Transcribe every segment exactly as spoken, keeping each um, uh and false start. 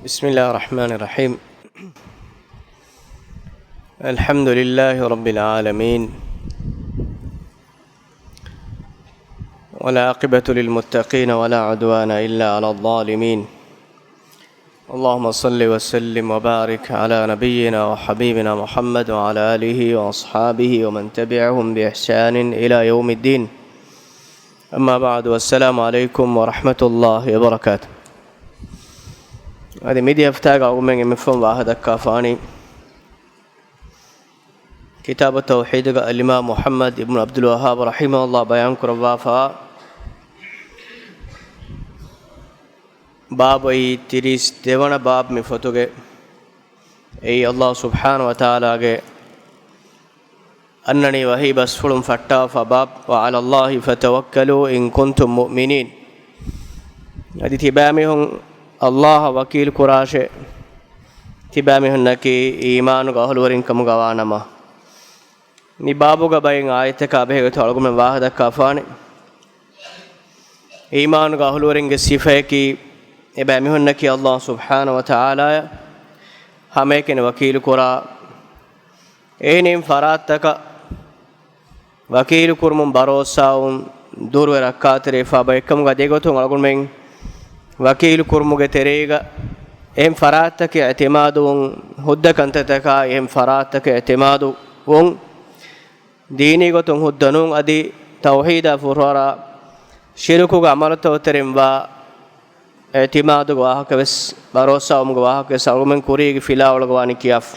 بسم الله الرحمن الرحيم. الحمد لله رب العالمين، والعاقبة للمتقين، ولا عدوان إلا على الظالمين. اللهم صل وسلم وبارك على نبينا وحبيبنا محمد وعلى آله وأصحابه ومن تبعهم بإحسان إلى يوم الدين. أما بعد، والسلام عليكم ورحمة الله وبركاته. އަދި މިދިޔަ ހަފްތާގަ އަޅުގަނޑުމެން އެންމެ ފަހުން ވާހަކަ ދައްކާފާނީ، ކިތާބު ތައުޙީދުގަ އަލްއިމާމު މުޙައްމަދު އިބްނު ޢަބްދުލް ވައްހާބު ރަޙިމަހުﷲ ބަޔާން ކުރައްވާފަ، ބާބު އެއީ ތިރީސް ދެވަނަ ބާބު މި ފޮތުގެ. އެއީ ﷲ ސުބްޙާނަހޫ ވަތަޢާލާގެ އަންނަނީ ވަޙީ ބަސްފުޅުން ފައްޓާފަ ބާބު، "وعلى الله فتوكلوا إن كنتم مؤمنين." އަދި ތިބާމީހުން ﷲއަށް ވަކީލު ކުރާށޭ، ތިބާމީހުންނަކީ އީމާނުގެ އަހުލުވެރިން ކަމުގަ ވާނަމަ. މި ބާބުގަ ބައެއް އާޔަތްތަކާ ބެހޭގޮތުން އަޅުގަނޑުމެން ވާހަކަ ދައްކާފާނެ. އީމާނުގެ އަހުލުވެރިންގެ ސިފަޔަކީ، އެބައިމީހުންނަކީ ﷲ ސުބްޙާނަހޫ ވަތަޢާލާއަށް ހަމައެކަނި ވަކީލު ކުރާ، އެހެނިހެން ފަރާތްތަކަށް ވަކީލު ކުރުމުން ބަރޯސާވުން، ދުރުވެ ރައްކާތެރިވެފާ ބައެއްކަމުގަ އެގޮތުން އަޅުގަނޑުމެން ވަކީލު ކުރުމުގެ ތެރޭގަ އެހެން ފަރާތްތަކެއް އިޢްތިމާދުވުން، ހުއްދަ ކަންތައްތަކާ އެހެން ފަރާތްތަކެއް އިޢްތިމާދުވުން، ދީނީ ގޮތުން ހުއްދަ ނޫން، އަދި ތައުޙީދާ ފުރާރާ ޝިރުކުގެ ޢަމަލުތައް ތެރެއިން ވާ އިޢްތިމާދުގެ ވާހަކަވެސް، ބަރޯސާވުމުގެ ވާހަކަވެސް އަޅުގަނޑުމެން ކުރީގެ ފިލާވަޅުގަ ވާނީ ކިޔާފަ.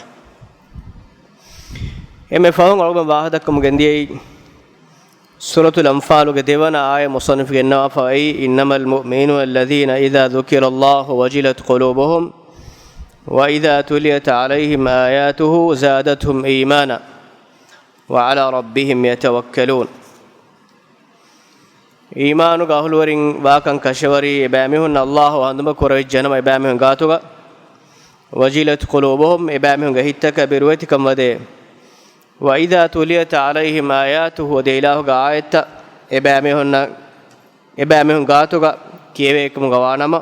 އެންމެ ފަހުން އަޅުގަނޑު ވާހަކަ ދައްކަމުން ގެންދިޔައީ، ސޫރަތުލް އަންފާލުގެ ދެވަނަ އާޔަތް މުޞައްނިފު ގެންނަވާފައި، "إنما المؤمنون الذين إذا ذكر الله وجلت قلوبهم وإذا تليت عليهم آياته زادتهم إيمانا وعلى ربهم يتوكلون." އީމާނުގެ އަހުލުވެރިން ވާކަން ކަށަވަރީ، އެބައިމީހުން ﷲ އަށް ހަނދުމަ ކުރެވިއްޖެނަމަ އެބައިމީހުން ގާތުގަ، "وجلت قلوبهم"، އެބައިމީހުންގެ ހިތްތަކަށް ބިރުވެތިކަން ވަދޭ. "وإذا تليت عليهم آياته"، އަދި އިލާހުގެ އާޔަތްތައް އެބައިމީހުންނަށް، އެބައިމީހުން ގާތުގަ ކިޔެވޭ ކަމުގަ ވާނަމަ،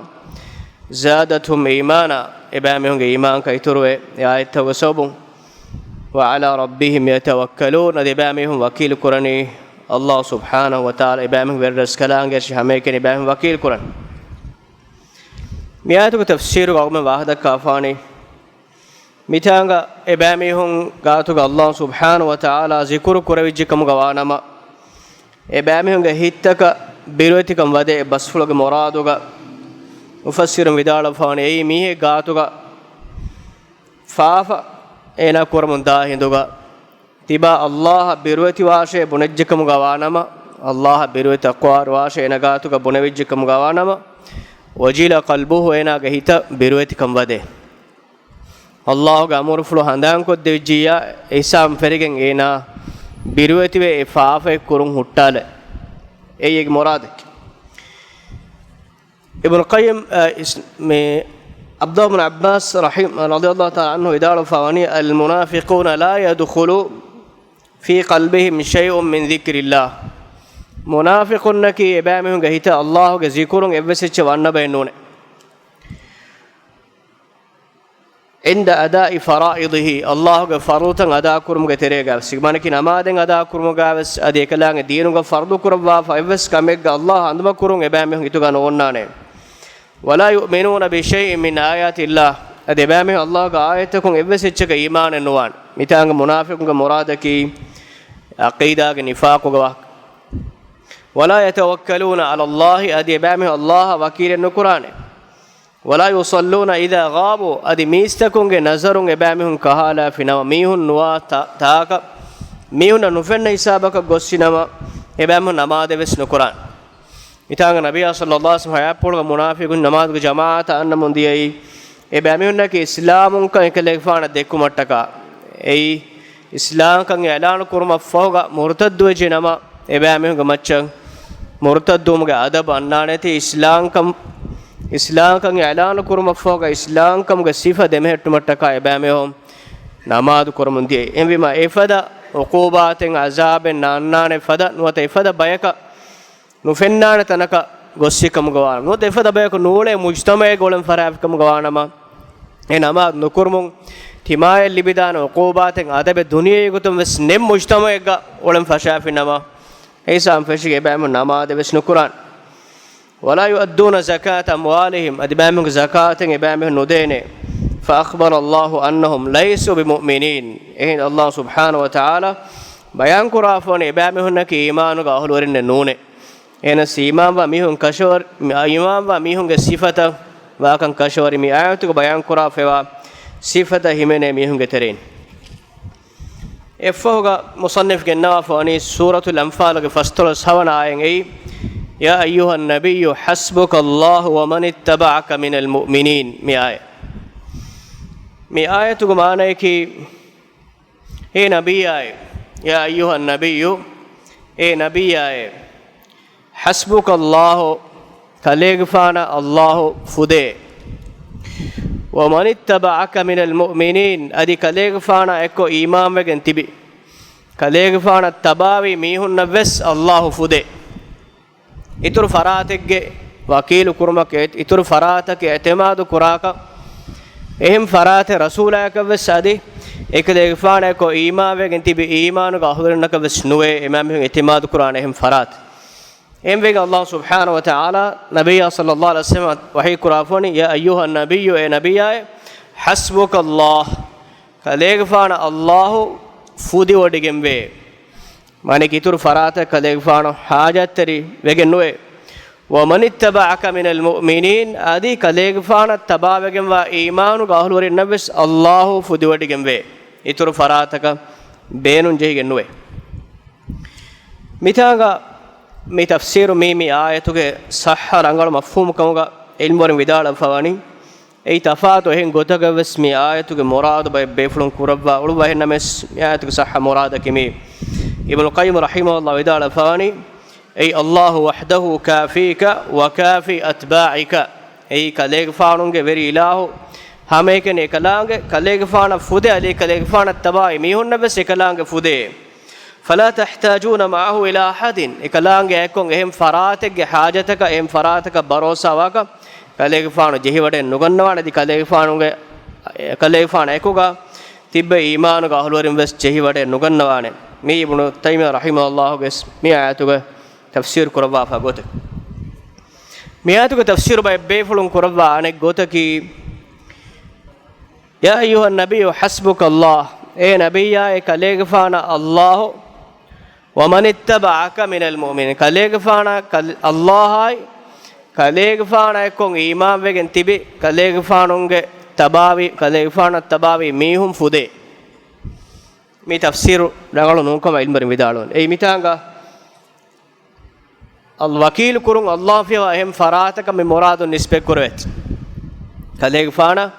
"زادتهم إيمانا"، އެބައިމީހުންގެ އީމާންކަން އިތުރުވޭ އެ އާޔަތްތަކުގެ ސަބަބުން. "وعلى ربهم يتوكلون"، އަދި އެބައިމީހުން ވަކީލު ކުރަނީ ﷲ ސުބްޙާނަހޫ ވަތަޢާލާ، އެބައިމީހުން ވެރިރަސްކަލާނގެ އަށި ހަމައެކަނި އެބައިމީހުން ވަކީލު ކުރަން. މި އާޔަތުގެ ތަފްސީރުގަ އަޅުގަނޑުމެން ވާހަކަ ދައްކާފާނީ، މިތާނގަ އެބައިމީހުން ގާތުގަ ﷲ ސުބްޙާނަހޫ ވަތަޢާލާ ޒިކުރު ކުރެވިއްޖެ ކަމުގަ ވާނަމަ، އެބައިމީހުންގެ ހިތްތަކަށް ބިރުވެތިކަން ވަދޭ. އެ ބަސްފުޅުގެ މުރާދުގަ މުފައްސިރުން ވިދާޅުވެފާނީ، އެއީ މީހެއް ގާތުގަ ފާފަ އޭނާ ކުރަމުން ދާ ހިނދުގަ ތިބާ ﷲ އަށް ބިރުވެތިވާށޭ ބުނެއްޖެ ކަމުގަ ވާނަމަ، ﷲ އަށް ބިރުވެތި ތަޤްވާވާށޭ އޭނާ ގާތުގަ ބުނެވިއްޖެ ކަމުގަ ވާނަމަ، "وجلت قلبه"، އޭނާގެ ހިތަށް ބިރުވެތިކަން ވަދޭ. ﷲ ގެ އަމުރުފުޅު ހަނދާންކޮށްދެވިއްޖިއްޔާ، އެ ހިސާބުން ފެށިގެން އޭނާ ބިރުވެތިވެ އެ ފާފައެއް ކުރުން ހުއްޓާލަ. އެއީ އޭގެ މުރާދަކީ. އިބްނު ޤައްޔިމް، އަ، އިސް-، މި ޢަބްދުﷲ ބިން ޢައްބާސް ރަޙިމް-، ރަޟިޔަﷲ ތަޢާލާ ޢަންހު ވިދާޅުވެފަ ވަނީ، "المنافقون لا يدخل في قلبهم شيء من ذكر الله." މުނާފިޤުންނަކީ އެބައިމީހުންގެ ހިތަށް ﷲ ގެ ޒިކުރުން އެއްވެސް އެއްޗެއް ވަންނަ ބައެއް ނޫނޭ. عند أداء فرائضه، ﷲ ގެ ފަރުޟުތައް އަދާކުރުމުގެ ތެރޭގަ ވެސް، މާނައަކީ ނަމާދެއް އަދާކުރުމުގަ ވެސް، އަދި އެކަލާނގެ ދީނުގަ ފަރުޟު ކުރައްވާފަ އެއްވެސް ކަމެއްގަ ﷲ ހަނދުމަ ކުރުން އެބައިމީހުން ހިތުގަ ނޯންނާނެ. ولا يؤمنون بشيء من آيات الله، އަދި އެބައިމީހުން ﷲ ގެ އާޔަތްތަކުން އެއްވެސް އެއްޗަކަށް އީމާނެއް ނުވާނެ. މިތާނގަ މުނާފިޤުންގެ މުރާދަކީ ޢަޤީދާގެ ނިފާޤުގެ ވާހަކަ. ولا يتوكلون على الله، އަދި އެބައިމީހުން ﷲ އަށް ވަކީލެއް ނުކުރާނެ. ولا يصلون إذا غابوا، އަދި މީސްތަކުންގެ ނަޒަރުން އެބައިމީހުން ކަހާލާފި ނަމަ، މީހުން ނުވާ ތާ-، ތާކަށް، މީހުންނަށް ނުފެންނަ ހިސާބަކަށް ގޮއްސި ނަމަ، އެބައިމީހުން ނަމާދެއް ވެސް ނުކުރާނެ. މިތާނގަ ނަބިއްޔާ ޞައްލައްލާހު ޢަލައިހި ވަސައްލަމް ޙަޔާތްޕުޅުގަ މުނާފިޤުން ނަމާދުގެ ޖަމާޢަތަށް އަންނަމުން ދިޔައީ، އެބައިމީހުންނަކީ އިސްލާމުންކަން އެކަލޭގެފާނަށް ދެއްކުމަށްޓަކާ. އެއީ، އިސްލާމްކަން އިޢްލާނު ކުރުމަށްފަހުގަ މުރުތައްދުވެއްޖެ ނަމަ، އެބައިމީހުންގެ މައްޗަށް މުރުތައްދުވުމުގެ އަދަބު އަންނާނެތީ، އިސްލާމްކަން، އިސްލާމްކަން އިޢްލާނު ކުރުމަށްފަހުގަ އިސްލާމްކަމުގެ ސިފަ ދެމެހެއްޓުމަށްޓަކާ އެބައިމީހުން ނަމާދު ކުރަމުން ދިޔައީ. އެހެންވީމަ، އެފަދަ ޢުޤޫބާތެއް ޢަޒާބެއް ނާންނާނެ ފަދަ ނުވަތަ އެފަދަ ބަޔަކަށް ނުފެންނާނެ ތަނަކަށް ގޮއްސިކަމުގަ ވާނަމަ، ނުވަތަ އެފަދަ ބަޔަކު ނޫޅޭ މުޖްތަމަޢެއްގަ އުޅެން ފަރާތްފިކަމުގަ ވާނަމަ، އެ ނަމާދު ނުކުރުމުން ތިމާޔަށް ލިބިދާނެ އުޤޫބާތެއް އަދަބެއް ދުނިޔެއީ ގޮތުން ވެސް ނެތް މުޖްތަމަޢެއްގަ އުޅެން ފަށާފި ނަމަ، އެހިސާބުން ފެށިގެން އެބައިމީހުން ނަމާދެއް ވެސް ނުކުރާނެ. ولا يؤدون زكاة أموالهم، އަދި އެބައިމީހުންގެ ޒަކާތެއް އެބައިމީހުން ނުދޭނެ. فأخبر الله أنهم ليسوا بمؤمنين، އެހެން ﷲ ސުބްޙާނަހޫ ވަތަޢާލާ ބަޔާންކުރާފަވަނީ އެބައިމީހުންނަކީ އީމާނުގެ އަހުލުވެރިންނެއް ނޫނޭ. އެހެނަސް އީމާންވާ މީހުން ކަށަވަރ-، އީމާންވާ މީހުންގެ ސިފަތައް ވާކަން ކަށަވަރި މި އާޔަތުގަ ބަޔާންކުރާފައިވާ ސިފަތައް ހިމެނޭ މީހުންގެ ތެރެއިން. އެއަށްފަހުގަ މުޞައްނިފު ގެންނަވާފަވަނީ ސޫރަތުލް އަންފާލުގެ ފަސްދޮޅަސް ހަވަނަ އާޔަތް އެއީ، يا أيها النبي حسبك الله ومن اتبعك من المؤمنين މި އާޔަތް. މި އާޔަތުގެ މާނަޔަކީ، އޭ ނަބިއްޔާއޭ، يا أيها النبي، އޭ ނަބިއްޔާއޭ، حسبك الله، ކަލޭގެފާނަށް ﷲ ފުދޭ. ومن اتبعك من المؤمنين، އަދި ކަލޭގެފާނާ އެއްކޮށް އީމާންވެގެން ތިބި، ކަލޭގެފާނަށް ތަބާވި މީހުންނަށް ވެސް ﷲ ފުދޭ. އިތުރު ފަރާތެއްގެ ވަކީލު ކުރުމަކަށް، އިތުރު ފަރާތަކަށް އިޢުތިމާދު ކުރާކަށް، އެހެން ފަރާތެއް ރަސޫލާއަކަށް ވެސް އަދި އެކަލޭގެފާނާ އެއްކޮށް އީމާންވެގެން ތިބި އީމާނުގެ އަހުލުވެރިންނަކަށް ވެސް ނުވޭ، އެމާ މީހުން އިޢުތިމާދު ކުރާނެ އެހެން ފަރާތެއް. އެހެންވެގެން ﷲ ސުބްޙާނަހޫ ވަތަޢާލާ ނަބިއްޔާ ޞައްލައްލާހު ޢަލައިހި ވަސައްލަމަށް ވަޙީ ކުރާފަވަނީ، يا أيها النبي، އޭ ނަބިއްޔާއޭ، حسبك الله، ކަލޭގެފާނަށް ﷲ ފުދިވޮޑިގެންވޭ. މާނައަކީ އިތުރު ފަރާތަކަށް ކަލޭގެފާނު ޙާޖަތްތެރި ވެގެން ނުވޭ. ومن اتبعك من المؤمنين، އަދި ކަލޭގެފާނަށް ތަބާވެގެންވާ އީމާނުގެ އަހުލުވެރިންނަށް ވެސް ﷲ ފުދިވޮޑިގެންވޭ. އިތުރު ފަރާތަކަށް ބޭނުން ޖެހިގެން ނުވޭ. މިތާނގަ މި ތަފްސީރު މީ، މި އާޔަތުގެ ޞައްޙަ ރަނގަޅު މަފްހޫމު ކަމުގަ ޢިލްމުވެރިން ވިދާޅުވެފަވަނީ، އެއީ ތަފާތު އެހެން ގޮތަކަށް ވެސް މި އާޔަތުގެ މުރާދު ބައެއް ބޭފުޅުން ކުރައްވާ އުޅުއްވާ. އެހެންނަމަވެސް މި އާޔަތުގެ ޞައްޙަ މުރާދަކީ މީ. އިބްނު ޤައްޔިމް ރަޙިމަހުﷲ ވިދާޅުވެފަވަނީ، أي الله وحده كافيك وكافي أتباعك، އެއީ ކަލޭގެފާނުގެ ވެރި އިލާހު ހަމައެކަނި އެކަލާނގެ، ކަލޭގެފާނަށް ފުދޭ، އަދި ކަލޭގެފާނަށް ތަބާވި މީހުންނަށް ވެސް އެކަލާނގެ ފުދޭ. فلا تحتاجون معه إلى أحد، އެކަލާނގެ އެއްކޮށް އެހެން ފަރާތެއްގެ ޙާޖަތަކަށް، އެހެން ފަރާތަކަށް ބަރޯސާވާކަށް ކަލޭގެފާނު ޖެހިވަޑައެއް ނުގަންނަވާނެ، އަދި ކަލޭގެފާނުގެ، ކަލޭގެފާނާ އެކުގަ ތިއްބެވި އީމާނުގެ އަހުލުވެރިން ވެސް ޖެހިވަޑައެއް ނުގަންނަވާނެ. މީ އިބްނު ތައިމިއްޔާ ރަޙިމަހުﷲ ގެ މި އާޔަތުގެ ތަފްސީރު ކުރައްވާފާ ގޮތެއް. މި އާޔަތުގެ ތަފްސީރު ބައެއް ބޭފުޅުން ކުރައްވާ އަނެއް ގޮތަކީ، يا أيها النبي حسبك الله، އޭ ނަބިއްޔާއޭ ކަލޭގެފާނަށް ﷲ، ومن اتبعك من المؤمنين، ކަލޭގެފާނާ ކަލ-، ﷲ އާއި ކަލޭގެފާނާ އެއްކޮށް އީމާންވެގެން ތިބި، ކަލޭގެފާނުގެ ތަބާވި، ކަލޭގެފާނަށް ތަބާވި މީހުން ފުދޭ. މި ތަފްސީރު ރަނގަޅު ނޫންކަމަށް ޢިލްމުވެރިން ވިދާޅުވަނީ. އެއީ މިތާނގަ އަލް ވަކީލު ކުރުން ﷲ ފިޔަވާ އެހެން ފަރާތަކަށް މި މުރާދު ނިސްބަތް ކުރެވޭތީ. ކަލޭގެފާނަށް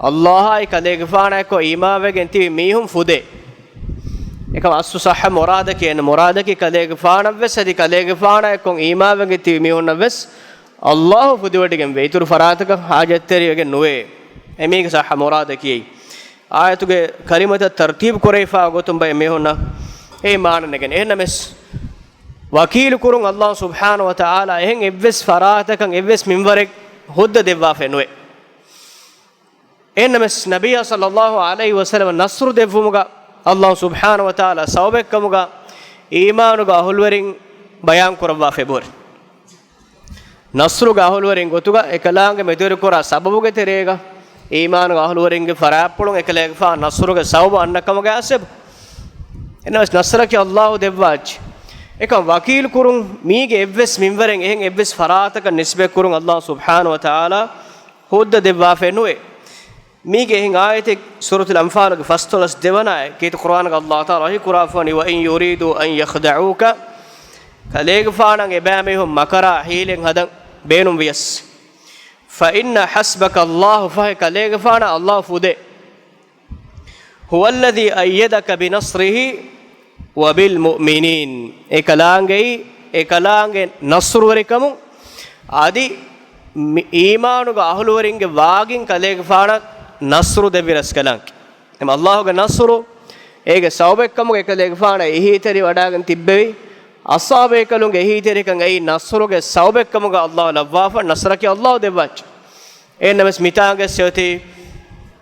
ﷲ އާއި ކަލޭގެފާނާ އެއްކޮށް އީމާންވެގެން ތިބި މީހުން ފުދޭ. އެކަމަ އަސްލު ޞައްޙަ މުރާދަކީ، އެން މުރާދަކީ ކަލޭގެފާނަށް ވެސް އަދި ކަލޭގެފާނާ އެއްކޮށް އީމާންވެގެން ތިބި މީހުންނަށް ވެސް ﷲ ފުދިވޮޑިގެން ވޭ. އިތުރު ފަރާތަކަށް ޙާޖަތްތެރިވެގެން ނުވޭ. އެމީގެ ޞައްޙަ މުރާދަކީ އެއީ. އާޔަތުގެ ކަލިމަތައް ތަރްތީބު ކުރެވިފާ ގޮތުން ބައެއް މީހުންނަށް އެ މާނަ ނެގެން. އެހެންނަމަވެސް، ވަކީލު ކުރުން ﷲ ސުބްޙާނަހޫ ވަތަޢާލާ އެހެން އެއްވެސް ފަރާތަކަށް އެއްވެސް މިންވަރެއް ހުއްދަ ދެއްވާފައެއް ނުވޭ. އެހެންނަމަވެސް، ނަބިއްޔާ ޞައްލައްލާހު ޢަލައިހި ވަސައްލަމަ ނަޞްރު ދެއްވުމުގަ ﷲ ސުބްޙާނަހޫ ވަތަޢާލާ ސަބަބެއްކަމުގަ އީމާނުގެ އަހުލުވެރިން ބަޔާން ކުރައްވާފައި ބުރި. ނަޞްރުގެ އަހުލުވެރިން ގޮތުގަ އެކަލާނގެ މެދުވެރިކުރާ ސަބަބުގެ ތެރޭގަ، އީމާނުގެ އަހުލުވެރިންގެ ފަރާތްޕުޅުން އެކަލޭގެފާނު ނަޞްރުގެ ސަބަބު އަންނަ ކަމުގައި ސަބަބު. އެހެންނަމަވެސް، ނަޞްރަކީ ﷲ ދެއްވާއްޗި. އެކަމަ ވަކީލު ކުރުން މީގެ އެއްވެސް މިންވަރެއް އެހެން އެއްވެސް ފަރާތަކަށް ނިސްބަތް ކުރުން ﷲ ސުބްޙާނަހޫ ވަތަޢާލާ ހުއްދަ ދެއްވާފައެއް ނުވޭ. މީގެ އެހެން އާޔަތެއް ސޫރަތުލް އަންފާލުގެ ފަސްދޮޅަސް ދެވަނަ އާޔަތް. ކީރިތި ޤުރްއާނުގަ ﷲ ތަޢާލާ ވަޙީ ކުރާފަވަނީ، وَإِن يُرِيدُوا أَن يَخْدَعُوكَ، ކަލޭގެފާނަށް އެބައިމީހުން މަކަރާ ހީލެއް ހަދަން ބޭނުން ވިޔަސް، فَإِنَّ حَسْبَكَ اللَّهُ، ފަހެ ކަލޭގެފާނަށް ﷲ ފުދޭ. هُوَ الَّذِي أَيَّدَكَ بِنَصْرِهِ وَبِالْمُؤْمِنِينَ. އެކަލާނގެއީ، އެކަލާނގެ ނަޞްރުވެރިކަމުން އަދި މި އީމާނުގެ އަހުލުވެރިންގެ ވާގިން ކަލޭގެފާނަށް ނަޞްރު ދެއްވި ރަސްކަލާނގެ. އެމަ ﷲގެ ނަޞްރު، އޭގެ ސަބަބެއްކަމުގަ އެކަލޭގެފާނަށް އެހީތެރިވަޑާގެން ތިއްބެވި އަޞްޙާބުބޭކަލުންގެ އެހީތެރިކަން އެއީ ނަޞްރުގެ ސަބަބެއްކަމުގަ ﷲ ލައްވާފަ، ނަޞްރަކީ ﷲ ދެއްވާއްޗި. އެހެންނަމަވެސް މިތާނގަސް އޮތީ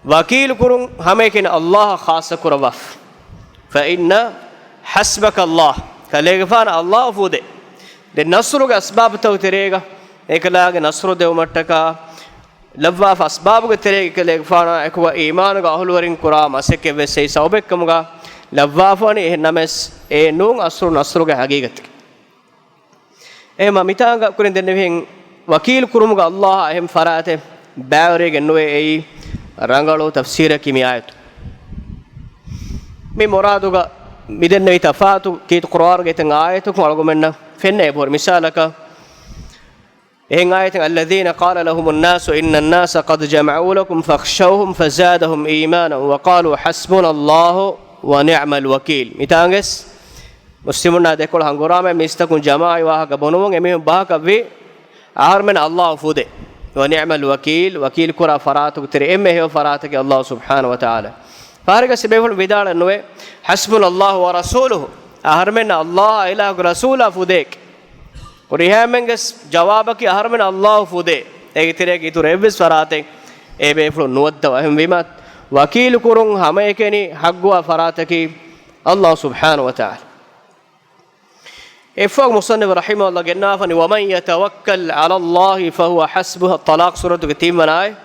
ވަކީލު ކުރުން ހަމައެކަނި އައްލާހަށް ޚާއްޞަ ކުރައްވާފަ. فإن حسبك الله، ކަލޭގެފާނަށް އައްލާހު ފުދޭ. ދެން ނަޞްރުގެ އަސްބާބުތައް ތެރޭގަ އެކަލާނގެ ނަޞްރު ދެވުމަށްޓަކާ ލައްވާފަ އަސްބާބުގެ ތެރޭގަ އެކަލޭގެފާނާ އެކުގަ އީމާނުގަ އަހުލުވެރިން ކުރާ މަސައްކަތްވެސް އެއީ ސަބަބެއްކަމުގަ ލައްވާފަވަނީ. އެހެންނަމަވެސް އެ ނޫން އަސްލު ނަޞްރުގެ ހަގީގަތަކީ. އެހެންމަ މިތާނގަ ކުރިން ދެންނެވިހެން ވަކީލު ކުރުމުގަ އައްލާހަށް އެހެން ފަރާތެއް ބައިވެރިވެގެން ނުވޭ. އެއީ ރަނގަޅު ތަފްސީރަކީ މި އާޔަތު. މި މުރާދުގަ މިދެންނެވި ތަފާތު ކީރިތި ޤުރުއާނުގެ އެތައް އާޔަތަކުން އަޅުގަމެންނަށް ފެންނަ އެބަހުރި. މިސާލަކަށް، އެހެން އާޔަތެއް، الذين قال لهم الناس إن الناس قد جمعوا لكم فاخشوهم فزادهم إيمانا وقالوا حسبنا الله ونعم الوكيل. މިތާނގެސް މުސްލިމުންނާ ދެކޮޅަށް ހަނގުރާމަ މީސްތަކުން ޖަމާވި ވާހަކަ ބުނުމުން އެމީހުން ބަހަކަށްވީ، އަހަރުމެން އައްލާހު ފުދޭ. ونعم الوكيل، ވަކީލު ކުރާ ފަރާތުގެ ތެރޭ އެންމެ ހެޔޮ ފަރާތަކީ އައްލާހު ސުބްޙާނަހު ވަތަޢާލާ. ފަހަރެއްގަ ސިބޭފުޅު ވިދާޅެއް ނުވޭ، حسبنا الله ورسوله، އަހަރުމެންނަށް އައްލާހާ އިލާހުގެ ރަސޫލާ ފުދޭކި. ހުރިހާމެންގެ ޖަވާބަކީ އަހަރުމެން އައްލާހު ފުދޭ. އޭގެ ތެރޭގަ އިތުރު އެއްވެސް ފަރާތެއް އެ ބޭފުޅުން ނުވައްދަވާ. އެހެންވީމާ، ވަކީލު ކުރުން ހަމައެކަނި ޙައްޤުވާ ފަރާތަކީ އައްލާހު ސުބްޙާނަހު ވަތަޢާލާ. އެއަށްފަހު މުޞައްނިފު ރަޙިމަހުﷲ ގެންނާފަނީ، ومن يتوكل على الله فهو حسبه، ޠަލާޤު ސޫރަތުގެ ތިންވަނަ އާޔަތް.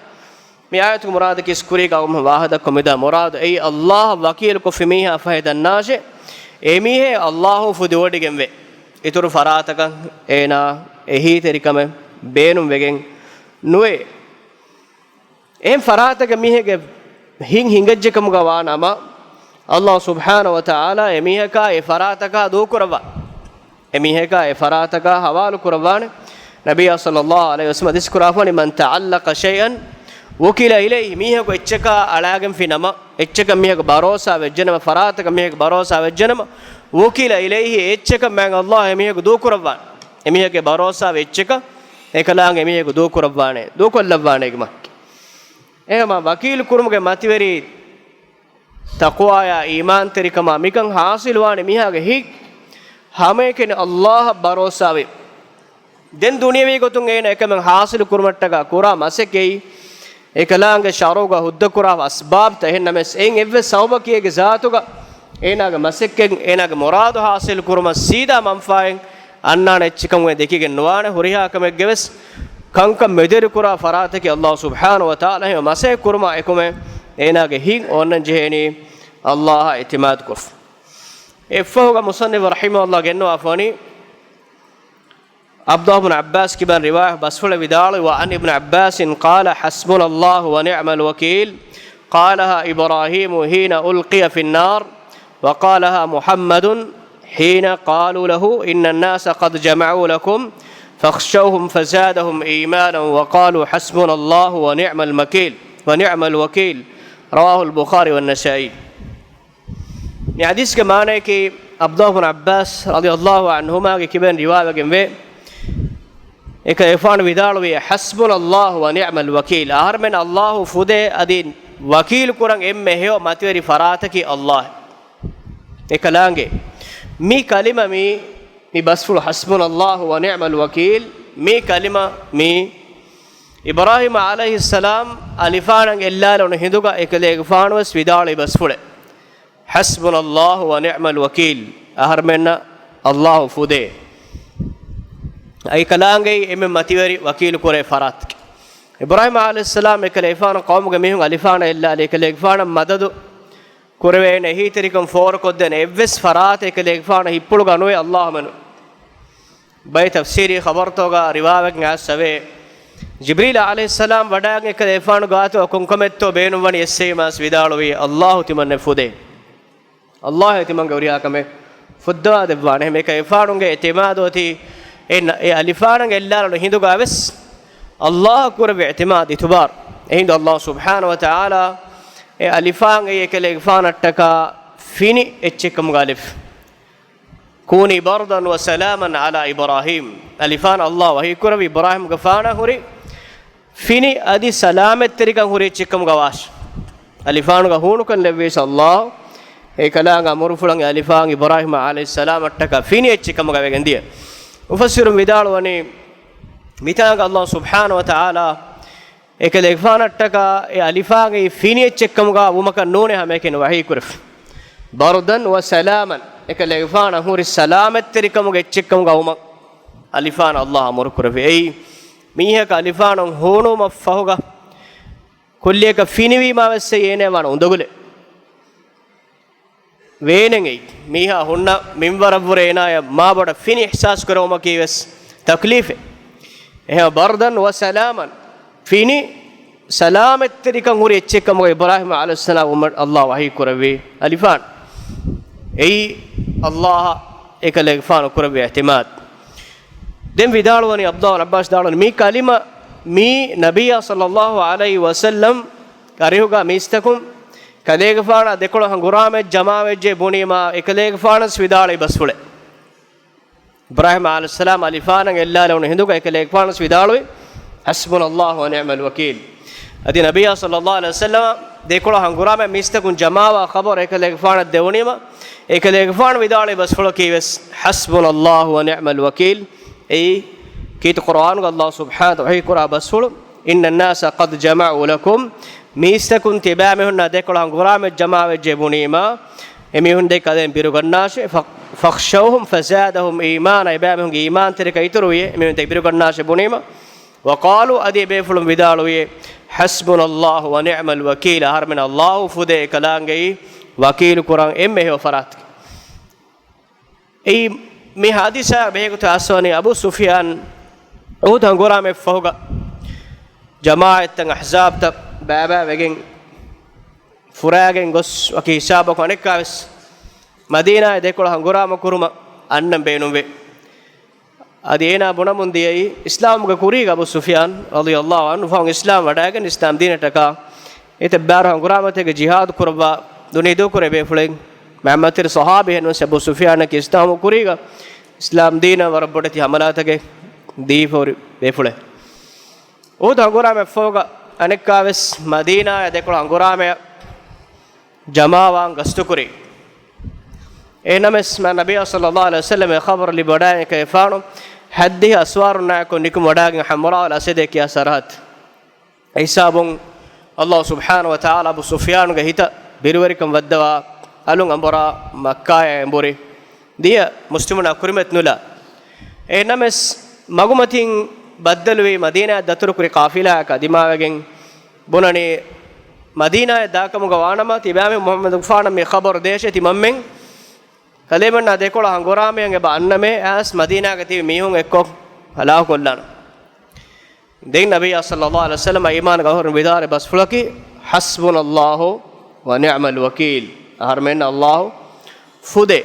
މި އާޔަތުގެ މުރާދަކީ ކުރީގަ އަޅުގަނޑު ވާހަކަ ދައްކަމުން މިދާ މުރާދު އެއީ، އައްލާހަށް ވަކީލުކޮށްފި މީހާ ފަހެ ދަންނާށޭ، އެމީހާ އައްލާހު ފުދިވޮޑިގެންވޭ. އިތުރު ފަރާތަކަށް އޭނާ އެހީތެރިކަމެއް ބޭނުންވެގެން ނުވޭ. އެހެން ފަރާތަކަށް މީހެއްގެ ހިތް ހިނގައްޖެކަމުގަ ވާނަމަ، އައްލާހު ސުބްޙާނަހު ވަތަޢާލާ އެމީހަކާ އެ ފަރާތަކާ ދޫކުރައްވާ. އެމީހަކާ އެ ފަރާތަކާ ޙަވާލު ކުރައްވާނެ. ނަބިއްޔާ ޞައްލައްލާހު ޢަލައިހި ވަސައްލަމަ ޙަދީޘް ކުރާފަނީ، من تعلق شيئا وكل إليه، މީހަކު އެއްޗަކާ އަޅާގެންފި ނަމަ، އެއްޗަކަށް މީހަކު ބަރޯސާ ވެއްޖެނަމަ، ފަރާތަކަށް މީހަކު ބަރޯސާ ވެއްޖެނަމަ، وكل إليه، އެއްޗަކަށް މާތް އައްލާހު އެމީހަކު ދޫކުރައްވާނެ. އެމީހަކު ބަރޯސާވި އެއްޗަކަށް އެކަލާނގެ މީހަކު ދޫކުރައްވާނެ، ދޫކޮށްލައްވާނޭ މަ. އެހެންމަ ވަކީލު ކުރުމުގެ މަތިވެރި ތަޤްވާޔާ އީމާންތެރިކަމާ މިކަން ޙާޞިލުވާނެ މީހާގެ ހިތް ހަމައެކަނި އައްލާހަށް ބަރޯސާވެ. ދެން ދުނިޔަވީ ގޮތުން އޭނަ އެކަމެއް ޙާޞިލު ކުރުމަށްޓަކާ ކުރާ މަސައްކަތް އެކަލާނގެ ޝަރުޢުގަ ހުއްދަކުރާ އަސްބާބްތައް. އެހެންނަމަވެސް އެއިން އެއްވެސް ސަބަބަކީ އޭގެ ޒާތުގަ އޭނާގެ މަސައްކަތް، އޭނާގެ މުރާދު ޙާޞިލު ކުރުމަށް ސީދާ މަންފާއެއް އަންނާނެ އެއްޗެއްކަމުގައި ދެކިގެން ނުވާނެ. ހުރިހާ ކަމެއްގެވެސް ކަންކަން މެދުވެރިކުރާ ފަރާތަކީ އައްލާހު ސުބްޙާނަހު ވަތަޢާލާ. އެހެން މަސައްކަތް ކުރުމާ އެކަމެއް އޭނާގެ ހިތް އޮންނަން ޖެހޭނީ އައްލާހަށް އިޢްތިމާދުކޮށް. އެއަށްފަހުގަ މުޞައްނިފު ރަޙިމަހުﷲ ގެންނަވާފަވަނީ، ޢަބްދުﷲ ބިން ޢައްބާސް ކިބައިން ރިވާޔަތް ބަސްފުޅެއް ވިދާޅުވި، وعن ابن عباس قال حسبنا الله ونعم الوكيل، قالها إبراهيم حين ألقي في النار، وقالها محمد حين قالوا له إن الناس قد جمعوا لكم فاخشوهم فزادهم إيمانا وقالوا حسبنا الله ونعم المكيل، ونعم الوكيل. رواه البخاري والنسائي. މި ޙަދީޘްގެ މާނަޔަކީ، ޢަބްދުﷲ ބިން ޢައްބާސް ރަޟިޔަﷲ ޢަންހުމާގެ ކިބައިން ރިވާވެގެންވޭ، އެކަލޭގެފާނު ވިދާޅުވި، حسبنا الله ونعم الوكيل، އަހަރުމެން އައްލާހު ފުދޭ، އަދި ވަކީލު ކުރަން އެންމެ ހެޔޮ މަތިވެރި ފަރާތަކީ އައްލާހު. އެކަލާނގެ މި ކަލިމަ މި، މި ބަސްފުޅު حسبنا الله ونعم الوكيل، މި ކަލިމަ މި އިބްރާހީމް ޢަލައިހިއްސަލާމް އަލިފާނަށް އެއްލާލެވުނު ހިނދުގަ އެކަލޭގެފާނުވެސް ވިދާޅުވި ބަސްފުޅެއް. حسبنا الله ونعم الوكيل، އަހަރުމެންނަށް އައްލާހު ފުދޭ. އެކަލާނގެއީ އެންމެ މަތިވެރި ވަކީލު ކުރޭ ފަރާތަކީ. އިބްރާހީމް ޢަލައިހިއްސަލާމް އެކަލޭގެފާނު ޤައުމުގެ މީހުން އަލިފާނަށް އެއްލާލި، އެކަލޭގެފާނަށް މަދަދު ކުރެވޭނެ، އެހީތެރިކަން ފޯރުކޮށްދޭނެ އެއްވެސް ފަރާތެއް އެކަލޭގެފާނަށް ހިއްޕުޅުގަ ނުވޭ އައްލާހުމެނު. ބައެއް ތަފްސީރީ ޚަބަރުތަކުގަ ރިވާވެގެން އައިސްފަވޭ، ޖިބްރީލް ޢަލައިހިއްސަލާމް ވަޑައިގެން އެކަލޭގެފާނުގެ ގާތުގަ ކޮންކަމެއްތޯ ބޭނުންވަނީ އެއްސެވީމާސް ވިދާޅުވީ، އައްލާހު ތިމަންނެ ފުދޭ. އައްލާހު ތިމަންގެ ހުރިހާ ކަމެއް ފުއްދަވާ ދެއްވާނެ. އެހެން އެކަލޭގެފާނުގެ އިޢްތިމާދު އޮތީ އެ ނަ-، އެ އަލިފާނަށް އެއްލާލުނު ހިނދުގަވެސް އައްލާހަށް ކުރެއްވި އިޢްތިމާދު އިތުބާރު. އެހިނދު އައްލާހު ސުބްޙާނަހު ވަތަޢާލާ އެ އަލިފާން އެއީ އެކަލޭގެފާނަށްޓަކާ ފިނި އެއްޗެއްކަމުގަ އަލިފް. كوني بردا وسلاما على إبراهيم. އަލިފާން އައްލާހު ވަޙީ ކުރެއްވި އިބްރާހީމްގެފާނަށް ހުރި ފިނި އަދި ސަލާމަތްތެރިކަން ހުރި އެއްޗެއްކަމުގަ ވާށި. އަލިފާނުގަ ހޫނުކަން ލެއްވީސް އައްލާހު އެކަލާނގެ އަމުރުފުޅަށް އެ އަލިފާން އިބްރާހީމް ޢަލައިހިއްސަލާމަށްޓަކާ ފިނި އެއްޗެއްކަމުގަ ވެގެން ދިޔަ. މުފައްސިރުން ވިދާޅުވަނީ، މިތާނގަ އައްލާހު ސުބްޙާނަހު ވަތަޢާލާ އެކަލޭގެފާނަށްޓަކާ އެ އަލިފާން އެއީ ފިނި އެއްޗެއްކަމުގަ ވުމަކަށް ނޫނޭ ހަމައެކަނި ވަޙީކުރެފި. ބަރުދަން ވަ ސަލާމަން، އެކަލޭގެފާނަށް ހުރި ސަލާމަތްތެރިކަމުގެ އެއްޗެއްކަމުގަ ވުމަށް އަލިފާނަށް އައްލާހު އަމުރުކުރެފި. އެއީ މީހަކަށް އަލިފާނުން ހޫނުވުމަށްފަހުގަ ކުއްލިއަކަށް ފިނިވީމާވެސް އެއީ އޭނައަށް ވާނެ އުނދަގުލެއް. ވޭނެއް އެއީ. މީހާ ހުންނަ މިންވަރަށްވުރެ އޭނާޔަށް މާބޮޑަށް ފިނި އިޙްސާސް ކުރެވުމަކީ ވެސް ތަކްލީފެއް. އެހެން ބަރުދަން ވަ ސަލާމަން، ފިނި ސަލާމަތްތެރިކަން ހުރި އެއްޗެއްކަމުގަ އިބްރާހީމް ޢަލައިހިއްސަލާމް ވުމަށް އައްލާހު ވަޙީ ކުރެއްވި އަލިފާން. އެއީ އައްލާހަށް އެކަލޭގެފާނު ކުރެއްވި އިޢުތިމާދު. ދެން ވިދާޅުވަނީ، ޢަބްދުﷲ ބިން ޢައްބާސް ވިދާޅުވަނީ، މި ކަލިމަ މީ ނަބިއްޔާ ޞައްލައްލާހު ޢަލައިހި ވަސައްލަމް އަރިހުގަ މީސްތަކުން ކަލޭގެފާނާ ދެކޮޅު ހަނގުރާމައަށް ޖަމާވެއްޖެ ބުނީމާ، އެކަލޭގެފާނަސް ވިދާޅުވި ބަސްފުޅެއް. އިބްރާހީމް ޢަލައިހިއްސަލާމް އަލިފާނަށް އެއްލާލެވުނު ހިނދުގަ އެކަލޭގެފާނަސް ވިދާޅުވި، حسبنا الله ونعم الوكيل. އަދި ނަބިއްޔާ ޞައްލައްލާހު ޢަލައިހި ވަސައްލަމަށް ދެކޮޅު ހަނގުރާމަ މީސްތަކުން ޖަމާވާ ޚަބަރު އެކަލޭގެފާނަށް ދެވުނީމަ، އެކަލޭގެފާނު ވިދާޅުވި ބަސްފުޅަކީ ވެސް، حسبنا الله ونعم الوكيل. އެއީ ކީރިތި ޤުރުއާނުގަ އައްލާހު ސުބްޙާނަހު ވަތަޢާލާ ވަޙީކުރާ ބަސްފުޅު، إن الناس قد جمعوا لكم، މީސްތަކުން ތިބާމީހުންނާ ދެކޮޅު ހަނގުރާމަ ޖަމާވެއްޖެ ބުނީމާ، އެމީހުން ދެކެ އަދެން ބިރުގަންނާށޭ، ފަ-، فاخشوهم فزادهم إيمانا، އެބައިމީހުންގެ އީމާންތެރިކަން އިތުރުވިއޭ، އެމީހުން ދެކެ ބިރުގަންނާށޭ ބުނީމަ، وقالوا، އަދި އެބޭފުޅުން ވިދާޅުވިއޭ، حسبنا الله ونعم الوكيل، އަހަރުމެން އައްލާހު ފުދޭ އެކަލާނގެއީ ވަކީލު ކުރަން އެންމެ ހެޔޮ ފަރާތަކީ. އެއީ މި ޙާދިސާ ބެހޭގޮތަށް އަސްވަނީ އަބޫ ސުފިޔާން އުޙުދު ހަނގުރާމައަށްފަހުގަ ޖަމާޢަތްތައް އަޙްޒާބްތައް ބައިބައިވެގެން ފުރާގެން ގޮސް ވަކި ހިސާބަކު އަނެއްކާވެސް މަދީނާއަށް ދެކޮޅު ހަނގުރާމަ ކުރުމަށް އަންނަން ބޭނުންވޭ. އަދި އޭނާ ބުނަމުން ދިޔައީ، އިސްލާމުގެ ކުރީގަ އަބޫ ސުފިޔާން ރަޟިޔަﷲ ޢަންހު ފަހުން އިސްލާމް ވަޑައިގެން އިސްލާމް ދީނަށްޓަކާ އެތައް ބާރު ހަނގުރާމަތެއްގެ ޖިހާދު ކުރައްވާ ދުނިޔެ ދޫކުރެއްވި ބޭފުޅެއް މައްމަތިރި ޞަޙާބީ ހެންވެސް އަބޫ ސުފިޔާނަކީ އިސްލާމު ކުރީގަ އިސްލާމް ދީނަށް ވަރަށް ބޮޑެތި ހަމަލާތަކެއް ދީފަ ހުރި ބޭފުޅެއް. އުޙުދު ހަނގުރާމައަށްފަހުގަ އަނެއްކާވެސް މަދީނާއަށް ދެކޮޅު ހަނގުރާމައަށް ޖަމާވާން ގަސްތުކުރި. އެހެންނަމަވެސް މާ ނަބިއްޔާ ޞައްލައްލާހު ޢަލައިހި ވަސައްލަމް އެ ޚަބަރު ލިބިވަޑައިގެން އެކަލޭގެފާނު ހައްދިހި އަސްވާރުންނާއެކު ނިކުމެވަޑައިގެން ޙަމްރާއުލް އަސަދޭ ކިޔާ ސަރަޙައްދު އެ ހިސާބުން އައްލާހު ސުބްޙާނަހު ވަތަޢާލާ އަބޫ ސުފްޔާނުގެ ހިތަށް ބިރުވެރިކަން ވައްދަވާ އަލުން އަނބުރާ މައްކާއާ އެނބުރި ދިޔަ މުސްލިމުންނާ ކުރިމަތި ނުލާ. އެހެންނަމަވެސް މަގުމަތިން ބައްދަލުވި މަދީނާއަށް ދަތުރުކުރި ޤާފިލާއަކާ ދިމާވެގެން ބުނަނީ، މަދީނާއަށް ދާކަމުގަ ވާނަމަ، ތިބާމީހުން މުޙައްމަދުގެފާނަށް މި ޚަބަރު ދޭށޭ، ތިމަންމެން ކަލޭމެންނާ ދެކޮޅަށް ހަނގުރާމަޔަށް އެބަ އަންނަމޭ، އައިސް މަދީނާގަ ތިބި މީހުން އެއްކޮށް ހަލާކުކޮށްލާނަން. ދެން ނަބިއްޔާ ޞައްލައްލާހު ޢަލައިހި ވަސައްލަމަ އީމާން ގަހުރުން ވިދާޅުވި ބަސްފުޅަކީ، حسبنا الله ونعم الوكيل، އަހަރުމެންނަށް އައްލާހު ފުދޭ.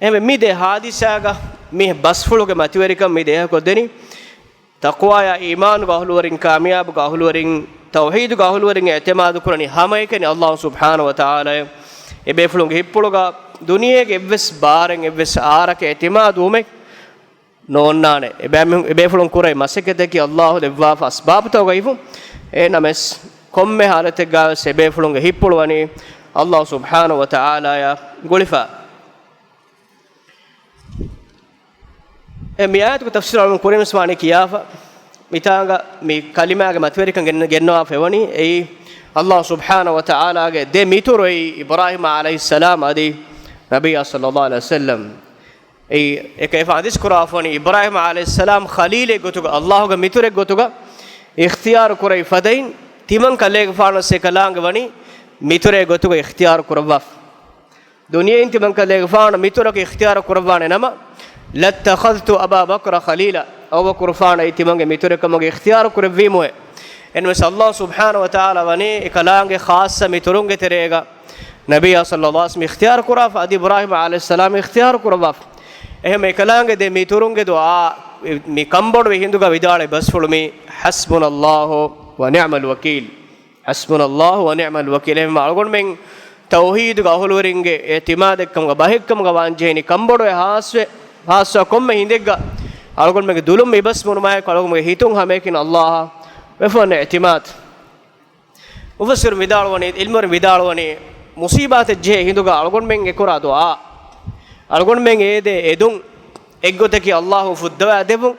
އެހެންވެ، މި ދެ ޙާދިސާގަ މި ބަސްފުޅުގެ މަތިވެރިކަން މި ދޭހަކޮށްދެނީ، ތަޤްވާޔާ އީމާނުގެ އަހުލުވެރިން، ކާމިޔާބުގެ އަހުލުވެރިން، ތައުޙީދުގެ އަހުލުވެރިން އިޢްތިމާދު ކުރަނީ ހަމައެކަނި އައްލާހު ސުބްޙާނަހު ވަތަޢާލާއަށް. އެބޭފުޅުންގެ ހިތްޕުޅުގަ ދުނިޔޭގެ އެއްވެސް ބާރެއް، އެއްވެސް އާރަކަށް އިޢްތިމާދުވުމެއް ނޯންނާނެ. އެބޭ-، އެބޭފުޅުން ކުރެވި މަސައްކަތަކީ އައްލާހު ދެއްވާފަ އަސްބާބުތަކުގައިފު. އެހެންނަމަވެސް، ކޮންމެ ޙާލަތެއްގަވެސް އެބޭފުޅުންގެ ހިތްޕުޅު ވަނީ އައްލާހު ސުބްޙާނަހު ވަތަޢާލާއާ ގުޅިފަ. އެ މި އާޔަތުގެ ތަފްސީރު އަޅުގަނޑު ކުރިންވެސް ވާނީ ކިޔާފަ. މިތާނގަ މި ކަލިމާގެ މަތިވެރިކަން ގެން-، ގެންނަވާފައިވަނީ، އެއީ އައްލާހު ސުބްޙާނަހު ވަތަޢާލާގެ ދެ މިތުރު، އެއީ އިބްރާހީމް ޢަލައިހިއްސަލާމް އަދި ނަބިއްޔާ ޞައްލައްލާހު ޢަލައިހި ވަސައްލަމް. އެއީ އެކަލޭގެފާނު ޙަދީޘް ކުރައްވާފައިވަނީ، އިބްރާހީމް ޢަލައިހިއްސަލާމް ޚަލީލެއް ގޮތުގަ، އައްލާހުގެ މިތުރެއް ގޮތުގަ އިޚްތިޔާރު ކުރެވި ފަދައިން، ތިމަން ކަލޭގެފާނަށް އެކަލާނގެ ވަނީ މިތުރެއް ގޮތުގަ އިޚްތިޔާރު ކުރައްވާފަ. ދުނިޔެއިން ތިމަން ކަލޭގެފާނު މިތުރަކަށް އިޚްތިޔާރު ކުރައްވާނެ ނަމަ، لاتخذت أبا بكر خليلا، އަބޫބަކުރުފާނަށް ތިމަންގެ މިތުރެއް ކަމުގެ އިޚްތިޔާރު ކުރެއްވީމުއޭ. އެހެންވެސް އައްލާހު ސުބްޙާނަހު ވަތަޢާލާ ވަނީ އެކަލާނގެ ޚާއްޞަ މިތުރުންގެ ތެރޭގަ ނަބިއްޔާ ޞައްލައްލާހު ޢަލައިހި ވަސައްލަމް އިޚްތިޔާރު ކުރާފަ، އަދި އިބްރާހީމް ޢަލައިހިއްސަލާމް އިޚްތިޔާރު ކުރައްވާފަ. އެހެން އެކަލާނގެ ދެ މިތުރުންގެ ދުޢާ މި ކަންބޮޑުވި ހިނދުގަ ވިދާޅުވި ބަސްފުޅު މީ، حسبنا الله ونعم الوكيل. حسبنا الله ونعم الوكيل. އެހެންވީމަ އަޅުގަނޑުމެން ތައުޙީދުގެ އަހުލުވެރިންގެ އިޢްތިމާދެއްކަމުގަ ބަހެއްކަމުގަ ވާންޖެހެނީ ކަންބޮޑުވެ ޚާއްޞަ، ޚާއްޞަ ކޮންމެ ހިނދެއްގަ އަޅުގަނޑުމެންގެ ދުލުން މިބަސް ބުނުމާއެކު އަޅުގަނޑުމެންގެ ހިތުން ހަމައެކަނި އައްލާހަށް ވެފަ އޮންނަ އިޢްތިމާދު. މުފައްސިރު ވިދާޅުވަނީ، ޢިލްމުވެރިން ވިދާޅުވަނީ، މުޞީބާތެއް ޖެހޭ ހިނދުގަ އަޅުގަނޑުމެން އެކުރާ ދުޢާ، އަޅުގަނޑުމެން އެދޭ އެދުން، އެއްގޮތަކީ އައްލާހު ފުއްދަވާ ދެއްވުން،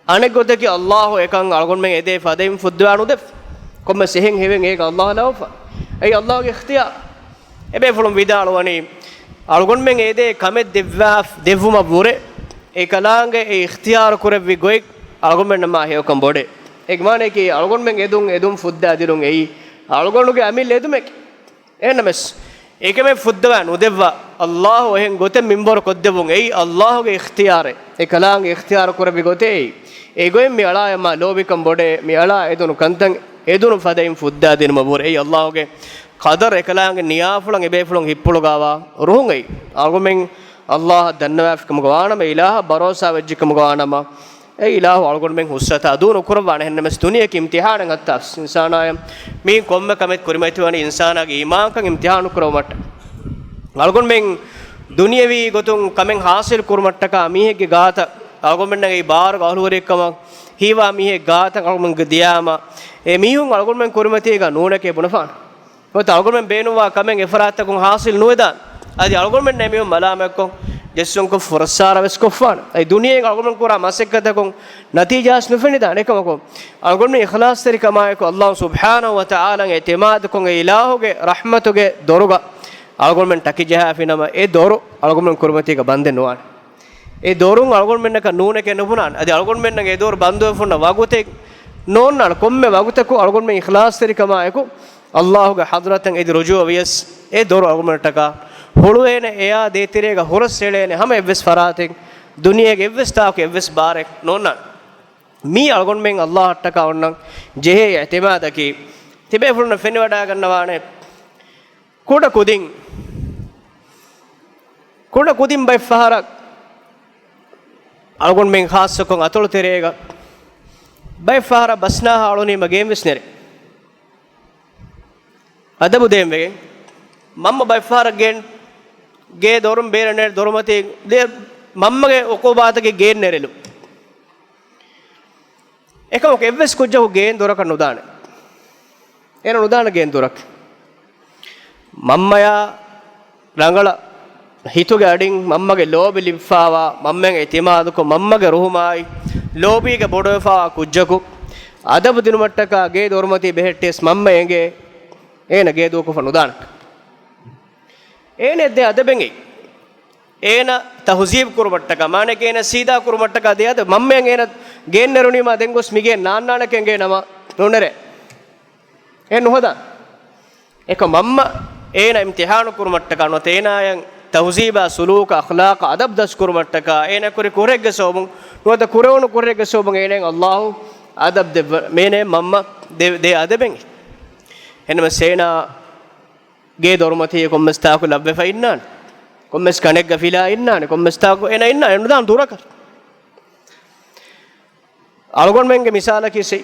އަނެއްގޮތަކީ އައްލާހު އެކަން އަޅުގަނޑުމެން އެދޭ ފަދައިން ފުއްދަވާ ނުދެއްވުން. ކޮންމެސް އެހެން ހެވެން އޭގަ ﷲ ލަވަފަ. އެއީ ﷲގެ އިޚްތިޔާރު. އެބޭފުޅުން ވިދާޅުވަނީ، އަޅުގަނޑުމެން އެދޭ ކަމެއް ދެއްވާ، ދެއްވުމަށްވުރެ، އެކަލާނގެ އެ އިޚްތިޔާރު ކުރެއްވި ގޮތް އަޅުގަނޑުމެންނަށް މާ ހެޔޮކަން ބޮޑޭ. އޭގެ މާނައަކީ، އަޅުގަނޑުމެން އެދުން، އެދުން ފުއްދާ ދިނުން އެއީ އަޅުގަނޑުގެ އަމިއްލަ އެދުމެކޭ. އެހެންނަމަވެސް، އެކަމެއް ފުއްދަވާ ނުދެއްވާ، ﷲ އެހެން ގޮތެއް މިންވަރު ކޮށްދެއްވުން އެއީ ﷲގެ އިޚްތިޔާރެއް. އެކަލާނގެ އިޚްތިޔާރު ކުރެއްވި ގޮތޭ އެއީ. އެގޮތް މި އަޅާޔަށް މާ ލޯބިކަން ބޮޑޭ، މި އަޅާ އެދުނު ކަންތައް އެދުނު ފަދައިން ފުއްދާ ދިނުމަށްވުރެ. އެއީ ﷲގެ ޤަދަރު. އެކަލާނގެ ނިޔާފުޅަށް އެބޭފުޅުން ހިއްޕުޅުގާވާ ރުހުން އެއީ. އަޅުގަނޑުމެން ﷲއަށް ދަންނަވާފިކަމުގަ ވާނަމަ، އިލާހަށް ބަރޯސާވެއްޖެކަމުގަ ވާނަމަ، އެ އިލާހު އަޅުގަނޑުމެން ހުސްއަތާ ދޫ ނުކުރައްވާނެ. އެހެންނަމަވެސް ދުނިޔެއަކީ އިމްތިޙާނެއް ހައްތާ އިންސާނާޔަށް މީ ކޮންމެ ކަމެއް ކުރިމަތިވަނީ އިންސާނާގެ އީމާންކަން އިމްތިޙާނު ކުރެވުމަށްޓަކައި. އަޅުގަނޑުމެން ދުނިޔަވީ ގޮތުން ކަމެއް ޙާޞިލް ކުރުމަށްޓަކާ މީހެއްގެ ގާތަށް އަޅުގަނޑުމެންނަށް އެއީ ބާރުގެ އަހުލުވެރިކަމަށް ހީވާ މީހެއް ގާތަށް އަޅުގަނޑުމެން ދިޔާމަ، އެ މީހުން އަޅުގަނޑުމެން ކުރިމަތީގަ ނޫނެކޭ ބުނެފާނެ. ނުވަތަ އަޅުގަނޑުމެން ބޭނުންވާ ކަމެއް އެފަރާތްތަކުން ޙާޞިލް ނުވެދާނެ. އަދި އަޅުގަނޑުމެންނަށް އެމީހުން މަލާމަތްކޮށް، ޖެއްސުންކޮށް، ފުރައްސާރަ ވެސް ކޮށްފާނެ. އަދި ދުނިޔޭގަ އަޅުގަނޑުމެން ކުރާ މަސައްކަތަކުން ނަތީޖާ ވެސް ނުފެނިދާނެ. އެކަމަކު، އަޅުގަނޑުމެން އިޚްލާޞްތެރިކަމާއެކު، ﷲ ސުބްޙާނަހޫ ވަތަޢާލާއަށް އިޢުތިމާދުކޮށް، އެ އިލާހުގެ ރަޙްމަތުގެ ދޮރުގަ އަޅުގަނޑުމެން ޓަކި ޖަހާފިނަމަ، އެ ދޮރު އަޅުގަނޑުމެން ކުރިމަތީގަ ބަންދެއް ނުވާނެ. އެ ދޮރުން އަޅުގަނޑުމެންނަކަށް ނޫނެކޭ ނުބުނާނެ. އަދި އަޅުގަނޑުމެންނަށް އެ ދޮރު ބަންދުވެފަ ހުންނަ ވަގުތެއް ނޯންނާނެ. ކޮންމެ ވަގުތަކު އަޅުގަނޑުމެން އިޚްލާޞްތެރިކަމާއެކު، ﷲގެ ޙަޟްރަތަށް އެދި ރުޖޫޢަވިޔަސް، އެ ދޮރު އަޅުގަނޑުމެންނަށްޓަކާ ހުޅުވޭނެ. އެއާ ދޭތެރޭގަ ހުރަސް އެޅޭނެ ހަމަ އެއްވެސް ފަރާތެއް، ދުނިޔޭގެ އެއްވެސް ތާކު އެއްވެސް ބާރެއް ނޯންނާނެ. މީ އަޅުގަނޑުމެން ﷲއަށްޓަކާ އޮންނަން ޖެހޭ އިޢުތިމާދަކީ. ތިބޭފުޅުންނަށް ފެނިވަޑައިގަންނަވާނެ، ކުޑަ ކުދިން، ކުޑަ ކުދިން ބައެއް ފަހަރަށް އަޅުގަނޑުމެން ޚާއްޞަކޮށް އަތޮޅު ތެރޭގަ ބައެއް ފަހަރަށް ބަސްނާހާ އަޅުނީމަ ގޭން ވެސް ނެރޭ. އަދަބު ދޭން ވެގެން މަންމަ ބައެއް ފަހަރަށް ގޭން، ގޭ ދޮރުން ބޭރަށް ނެރެ ދޮރުމަތީ ދޭ މަންމަގެ ޢުޤޫބާތަކީ ގޭން ނެރެލުން. އެކަމަކު އެއްވެސް ކުއްޖަކު ގޭން ދޮރަކަށް ނުދާނެ. އޭނަ ނުދާނެ ގޭން ދޮރަކަށް. މަންމަޔާ ރަނގަޅަށް ހިތުގެ އަޑިން މަންމަގެ ލޯބި ލިބިފާވާ، މަންމައަށް އިޢުތިމާދުކޮށް، މަންމަގެ ރުހުމާއި ލޯބީގަ ބޮޑުވެފާވާ ކުއްޖަކު އަދަބު ދިނުމަށްޓަކާ ގޭ ދޮރުމަތީ ބެހެއްޓިޔަސް މަންމަ އެނގޭ އޭނަ ގޭ ދޫކޮށްފަ ނުދާނެ. އޭނަ ދޭ އަދަބެއް އެއީ. އޭނަ ތަހުޒީބު ކުރުމަށްޓަކާ، މާނައަކީ އޭނަ ސީދާ ކުރުމަށްޓަކާ ދޭ އަދަބެއް. މަންމައަށް އޭނަ ގޭން ނެރުނީމާ ދެން ގޮސް މިގޭން ނާންނާނެކޭ އެނގޭ ނަމަ ނުނެރޭ. އެ ނުހަދާ. އެކަ މަންމަ އޭނަ އިމްތިޙާނު ކުރުމަށްޓަކާ ނުވަތަ އޭނާއަށް ތަހުޒީބާ، ސުލޫކާ، އަޚްލާޤާ، އަދަބް ދަސްކުރުމަށްޓަކާ އޭނަ ކުރި ކުށެއްގެ ސަބަބުން ނުވަތަ ކުރެވުނު ކުށެއްގެ ސަބަބުން އޭނައަށް ﷲ އަދަބް ދެއްވަ، މޭނޭ މަންމަ ދޭ، ދޭ އަދަބެއް. އެހެންނަމަވެސް އޭނާ ގޭ ދޮރުމަތީ ކޮންމެސް ތާކު ލައްވެފަ އިންނާނެ. ކޮންމެސް ކަނެއްގަ ފިލާ އިންނާނެ. ކޮންމެސް ތާކު އޭނަ އިންނާނެ ނުދާން ދުރަކަށް. އަޅުގަނޑުމެންގެ މިސާލަކީ ސެ،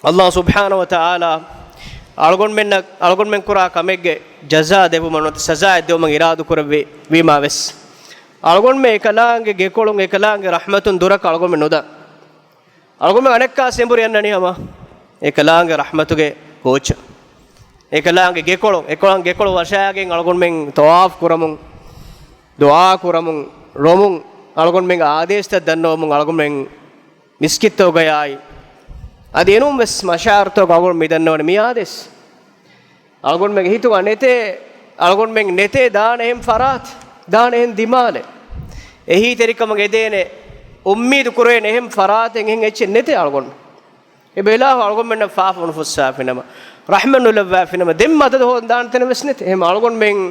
ﷲ ސުބްޙާނަހޫ ވަތަޢާލާ އަޅުގަނޑުމެންނަށް، އަޅުގަނޑުމެން ކުރާ ކަމެއްގެ ޖަޒާ ދެއްވުމަށް ނުވަތަ ސަޒާއެއް ދެއްވުމަށް އިރާދުކުރެއްވީ، ވީމާވެސް، އަޅުގަނޑުމެން އެކަލާނގެ ގެކޮޅުން، އެކަލާނގެ ރަޙްމަތުން ދުރަކަށް އަޅުގަނޑުމެން ނުދާން. އަޅުގަނޑުމެން އަނެއްކާ ސެނބުރި އަންނަނީ ހަމަ އެކަލާނގެ ރަޙްމަތުގެ ކޯޗަށް. އެކަލާނގެ ގެކޮޅު، އެކަލާނގެ ގެކޮޅު ވަށާގެން އަޅުގަނޑުމެން ޠަވާފް ކުރަމުން، ދުޢާ ކުރަމުން، ރޮމުން، އަޅުގަނޑުމެންގެ އާދޭސްތައް ދަންނަވަމުން އަޅުގަނޑުމެން މިސްކިތްތަކުގަޔާއި، އަދި އެނޫން ވެސް މަށާރުތަކު އަޅުގަނޑު މި ދަންނަވަނީ މި އާދޭސް. އަޅުގަނޑުމެންގެ ހިތުގަ ނެތޭ، އަޅުގަނޑުމެން ނެތޭ ދާނެ އެހެން ފަރާތް، ދާނެ އެހެން ދިމާލެއް. އެހީތެރިކަމަށް އެދޭނެ އުއްމީދު ކުރޭނެ އެހެން ފަރާތެއް އެހެން އެއްޗެއް ނެތޭ އަޅުގަނޑު. އެބަ އިލާހު އަޅުގަނޑުމެންނަށް ފާފަ ނުފުއްސާފިނަމަ، ރަޙްމަތް ނުލައްވާފިނަމަ، ދެން މަދަދު ހޯދަން ދާނެ ތަނެއް ވެސް ނެތޭ. އެހެން އަޅުގަނޑުމެން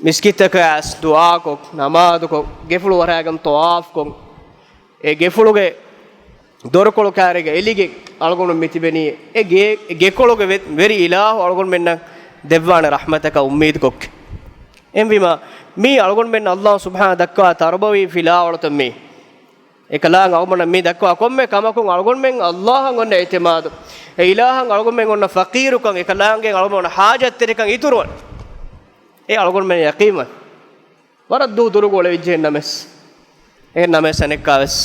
މިސްކިތަކަށް އައިސް ދުޢާކޮށް، ނަމާދުކޮށް، ގެފުޅު ވަށާގެން ޠަވާފްކޮށް، އެ ގެފުޅުގެ ދޮރުކޮޅު ކާރިގަ އެލިގެން އަޅުގަނޑު މިތިބެނީ އެ ގޭ، އެ ގެކޮޅުގެ ވެ، ވެރި އިލާހު އަޅުގަނޑުމެންނަށް ދެއްވާނެ ރަޙްމަތަކަށް އުއްމީދުކޮށް. އެހެންވީމާ، މީ އަޅުގަނޑުމެން ﷲ ސުބްޙާނަހޫ ދައްކަވާ ތަރުބަވީ ފިލާވަޅުތައް މީ. އެކަލާނގެ އަޅުގަނޑުމެން މި ދައްކަވާ ކޮންމެ ކަމަކުން އަޅުގަނޑުމެން ﷲއަށް އޮންނަ އިޢުތިމާދު، އެ އިލާހަށް އަޅުގަނޑުމެން އޮންނަ ފަޤީރުކަން، އެކަލާނގެ އަޅުގަނޑުމެން އޮންނަ ޙާޖަތްތެރިކަން އިތުރުވަން. އެ އަޅުގަނޑުމެން ޔަޤީންވަން. ވަރަށް ދޫ ދުރުގަ އުޅެވިއްޖެ ނަމަވެސް، އެހެން ނަމަވެސް އަނެއްކާވެސް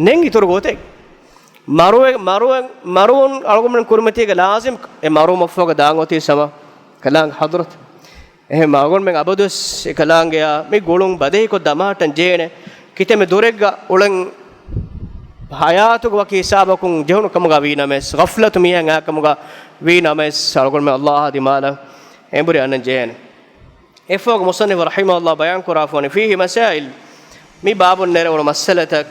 ނެތް އިތުރު ގޮތެއް. މަރުވެ، މަރުވެ، މަރުވުން އަޅުގަނޑުމެން ކުރިމަތީގެ ލާޒިމް އެ މަރުވުމަށްފަހުގަ ދާން އޮތީ ސަމަ ކަލާނގެ ޙަޟްރަތަށް. އެހެން އަޅުގަނޑުމެން އަބަދުވެސް އެ ކަލާނގެއާ މި ގުޅުން ބަދަހިކޮށް ދަމާއަށްޓަން ޖެހޭނެ. ކިތަންމެ ދުރެއްގަ އުޅެން ޙަޔާތުގެ ވަކި ހިސާބަކުން ޖެހުނު ކަމުގަ ވީ ނަމަވެސް، ޣަފްލަތު މީހާ އާ ކަމުގަ ވީ ނަމަވެސް، އަޅުގަނޑުމެން ﷲ އާ ދިމާލަށް އެނބުރި އަންނަން ޖެހޭނެ. އެއަށްފަހުގަ މުޞައްނިފު ރަޙިމަހުﷲ ބަޔާން ކުރާފަވަނީ، فيه مسائل، މި ބާބުން ނެރެވުނު މައްސަލަތައް،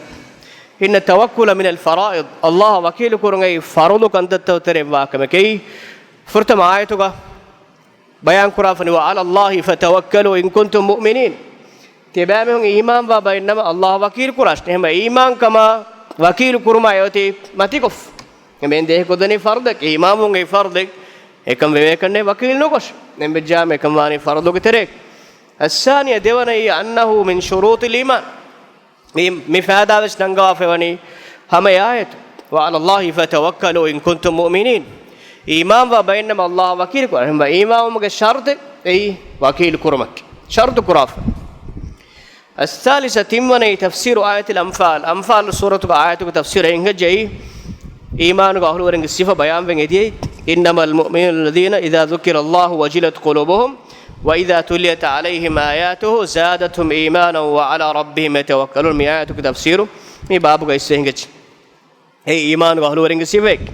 إن التوكل من الفرائض، ﷲ އާ ވަކީލު ކުރުން އެއީ ފަރުޟު ކަންތައްތައް ތެރެއިން ވާ ކަމެކޭ. ފުރަތަމަ އާޔަތުގަ ބަޔާން ކުރާފަނި، وعلى الله فتوكلوا إن كنتم مؤمنين. ތިޔަބައިމީހުން އީމާންވާ ބައެއްނަމަ ﷲ އާ ވަކީލު ކުރާށި. އެހެންވެ އީމާންކަމާ ވަކީލު ކުރުމާ އެއޮތީ މަތިކޮށްފަ. އެމެން ދޭހަކުދަނީ ފަރުޟެއް، އީމާންވުން އެއީ ފަރުޟެއް. އެކަން ވެވޭކަށްނެ ވަކީލު ނުކޮށް. އެންބެއްޖާމަ އެކަން ވާނީ ފަރުޟުގެ ތެރޭ. الثانية، ދެވަނައީ، أنه من شروط الإيمان. މި، މި ފައިދާވެސް ނަންގަވާފައިވަނީ ހަމަ އާޔަތު، وعلى الله فتوكلوا إن كنتم مؤمنين. އީމާންވާ ބައެއްނަމަ ﷲ އާ ވަކީލު ކުރާ. އެހެންވެ އީމާންވުމުގެ ޝަރުޠެއް އެއީ ވަކީލު ކުރުމަކީ. ޝަރުޠު ކުރާފަ. الثالثة، ތިންވަނައީ، تفسير آية الأنفال، އަންފާލު ސޫރަތުގެ އާޔަތުގެ ތަފްސީރު އެނގިއްޖެ އެއީ، އީމާނުގެ އަހުލުވެރިންގެ ސިފަ ބަޔާންވެގެން އެދިޔައީ، إنما المؤمنون الذين إذا ذكر الله وجلت قلوبهم وإذا تليت عليهم آياته زادتهم إيمانا وعلى ربهم يتوكلون. މި އާޔަތުގެ ތަފްސީރު މި ބާބުގައި އިސްވެ އެނގިއްޖެ. އެއީ އީމާނުގެ އަހުލުވެރިންގެ ސިފައެއް.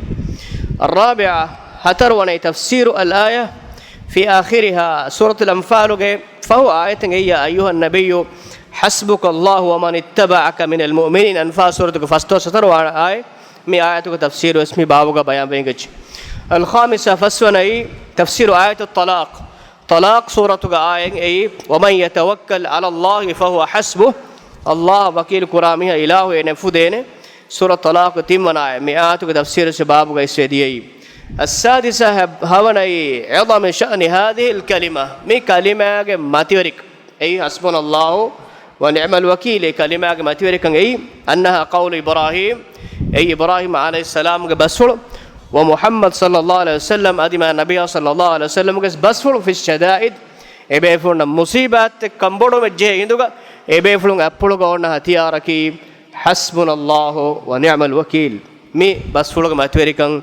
الرابعة، ހަތަރުވަނައީ، تفسير الآية في آخرها، ސޫރަތުލް އަންފާލުގެ ފަހު އާޔަތެއް އެއީ، يا أيها النبي حسبك الله ومن اتبعك من المؤمنين. އަންފާލު ސޫރަތުގެ ފަސްދޮޅަސް ހަތަރު ވާނަ އާޔަތް. މި އާޔަތުގެ ތަފްސީރު ވެސް މި ބާބުގަ ބަޔާންވެގެން އެނގިއްޖެ. الخامسة، ފަސްވަނައީ، تفسير آية الطلاق. ޠަލާޤް ސޫރަތުގެ އާޔަތް އެއީ، ومن يتوكل على الله فهو حسبه. ﷲ އާ ވަކީލު ކުރާ މީހާ އިލާހު އޭނަ ފުދޭނެ. ސޫރަ ޠަލާޤު ތިންވަނަ އާޔަތް. މި އާޔަތުގެ ތަފްސީރު ވެސް ބާބުގައި އިސްވެ ދިޔައީ. السادسة، ހަ، ހަވަނައީ، عظم شأن هذه الكلمة. މި ކަލިމާގެ މަތިވެރިކަން. އެއީ، حسبنا الله ونعم الوكيل، އެ ކަލިމާގެ މަތިވެރިކަން އެއީ، أنها قول إبراهيم، އެއީ އިބްރާހީމް ޢަލައިހިއްސަލާމްގެ ބަސްފުޅު، ومحمد صلى الله عليه وسلم، އަދި މާތް ނަބިއްޔާ صلى الله عليه وسلم ގެ ބަސްފުޅު، في الشدائد، އެބޭފުޅުންނަށް މުޞީބާތެއް ކަންބޮޑުވެއްޖެ ހިނދުގަ، އެބޭފުޅުން އަތްޕުޅުގަ އޮންނަ ހަތިޔާރަކީ، حسبنا الله ونعم الوكيل. މި ބަސްފުޅުގެ މަތިވެރިކަން،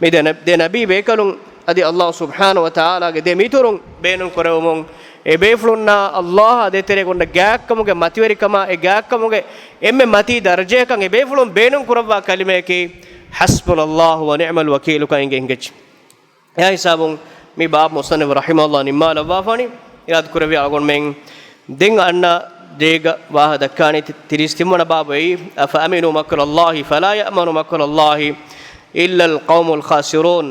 މި ދެ ނަ، ދެ ނަބީ ބޭކަލުން އަދި ﷲ ސުބްޙާނަހޫ ވަތަޢާލާގެ ދެ މިތުރުން ބޭނުން ކުރެވުމުން، އެބޭފުޅުންނާ ﷲ އާ ދޭތެރޭ އޮންނަ ގާތްކަމުގެ މަތިވެރިކަމާ، އެ ގާތްކަމުގެ އެންމެ މަތީ ދަރަޖަޔަކަށް އެބޭފުޅުން ބޭނުން ކުރައްވާ ކަލިމަޔަކީ، حسبنا الله ونعم الوكيل ކަން އެނގޭ އެނގިއްޖެ. އެއާ ހިސާބުން މި ބާބު މުޞައްނިފު ރަޙިމަހުﷲ ނިންމާލައްވާފަނި، އިރާދަ ކުރެއްވި އަޅުގަނޑުމެން ދެން އަންނަ ރޭގަ ވާހަ ދައްކާނީ ތި، ތިރީސް ތިންވަނަ ބާބު އެއީ، أفأمنوا مكر الله فلا يأمن مكر الله إلا القوم الخاسرون.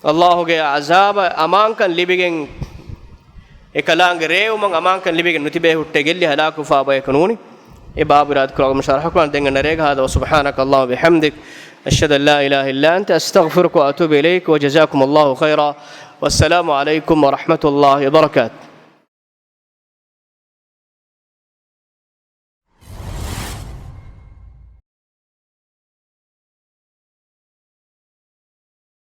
ﷲ ގެ ޢަޒާބަށް އަމާންކަން ލިބިގެން، އެކަލާނގެ ރޭވުމަށް އަމާންކަން ލިބިގެން ނުތިބޭ ހުއްޓޭ ގެއްލި ހަލާކުފާ ބަޔަކު ނޫނީ. އެ ބާބު އިރާދަ ކުރާ ޝަރަޙަކުރާން ދެން އަންނަ ރޭގަ. هذا وسبحانك اللهم وبحمدك، أشهد أن لا إله إلا أنت، أستغفرك وأتوب إليك، وجزاكم الله خيرا، والسلام عليكم ورحمة الله وبركاته.